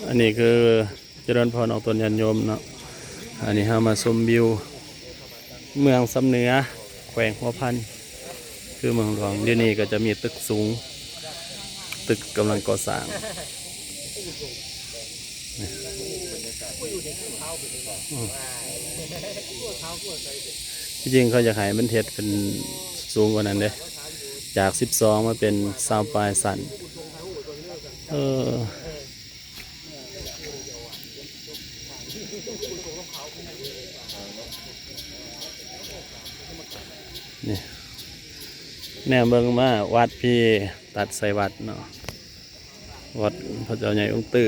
ອັນນີ້ຄືຈະເລີນພອນອອກຕົນຍາດໂຍມເນາະ. ອັນນີ້ເຮົາມາຊົມວິວເມືອງຊຳເໜືອ ແຂວງຫົວພັນ ຄືເມືອງຫຼວງ. ດຽວນີ້ກໍຈະມີຕຶກສູງ ຕຶກກຳລັງກໍ່ສ້າງ. ທີ່ຈິງເຂົາຢາກໃຫ້ມັນເຮັດເປັນສູງກວ່ານັ້ນເດ້ ຈາກສິບສອງມາເປັນຊາວປາຍຊັ້ນ. ເອີ ນີ້ ແນມເບິ່ງມາ ວັດພີ່ ຕັດໃສ່ວັດເນາະ ວັດພະເຈົ້າໃຫຍ່ອົງຕື້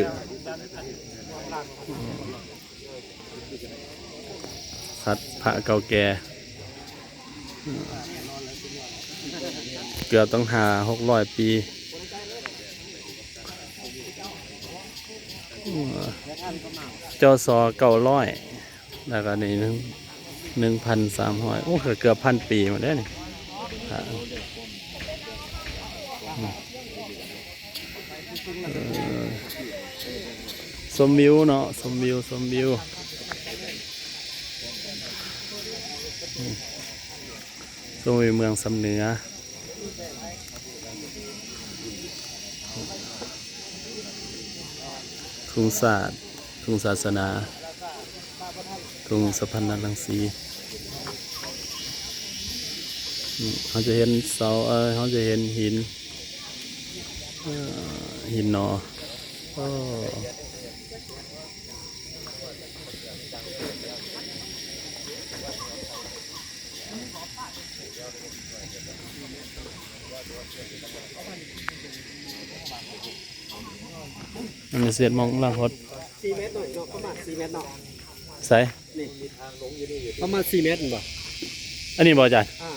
ຄັດພະເກົ່າແກ່ ເກືອບຕ້ອງຫ້າຫົກຮ້ອຍປີ ຈສ ເກົ້າຮ້ອຍ ແລ້ວກໍນີ້ໜຶ່ງ ໜຶ່ງພັນສາມຮ້ອຍ ໂອ້ ເກືອບພັນປີໝົດເດ້ນີ້ ເອີ ຊົມວິວເນາະ ຊົມວິວ ຊົມວິວ ຊົມວິວເມືອງຊຳເໜືອ ທຸງຊາດ ທຸງສາສະໜາ ທຸງສະພັນນະລັງສີ. ອືມ ເຮົາຈະເຫັນເສົາ ເອີ ເຮົາຈະເຫັນຫີນ ເອີ ຫີນໜໍ່ ໂອ້. ມັນເສດມອງຫຼັງຮອດ ສີ່ແມັດເນາະ ປະມານສີ່ແມັດເນາະ ໃສ ນີ້ ປະມານສີ່ແມັດແມ່ນບໍ່? ອັນນີ້ບໍ່ອາຈານ? ອ່າ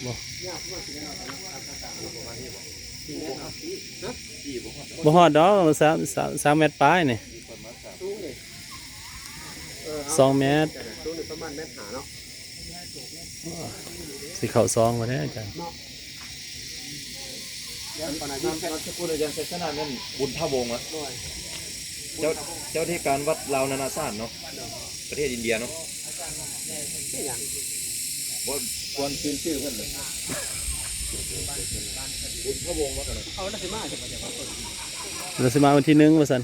ບໍ່ ຍາວປະມານສີ່ແມັດເນາະ ປະມານສີ່ແມັດເນາະ ຮະ ບໍ່ຮອດດອກ ສາມ ສາມ ສາມແມັດປາຍນີ້ ສູງນີ້ ເອີ ສອງແມັດ ສູງນີ້ປະມານແມັດຫ້າເນາະ ຊິເຂົ້າຊອງບໍ່ແທ້ອາຈານເນາະ. ນາມສະກຸນອາຈານໄຊຊະນະແມ່ນບຸນທະວົງຫວະ? ໂດຍ ເຈົ້າ ເຈົ້າທີ່ການວັດລາວນານາຊາດເນາະ ປະເທດອິນເດຍເນາະ ເປັນຫຍັງ? ບໍ່ ຄວນຄືນຊື່ເພິ່ນເລີຍ ບຸນທະວົງວ່າຊັ້ນເນາະ ເຂົາລະຊິມາ ລະຊິມາວັນທີໜຶ່ງວ່າຊັ້ນ.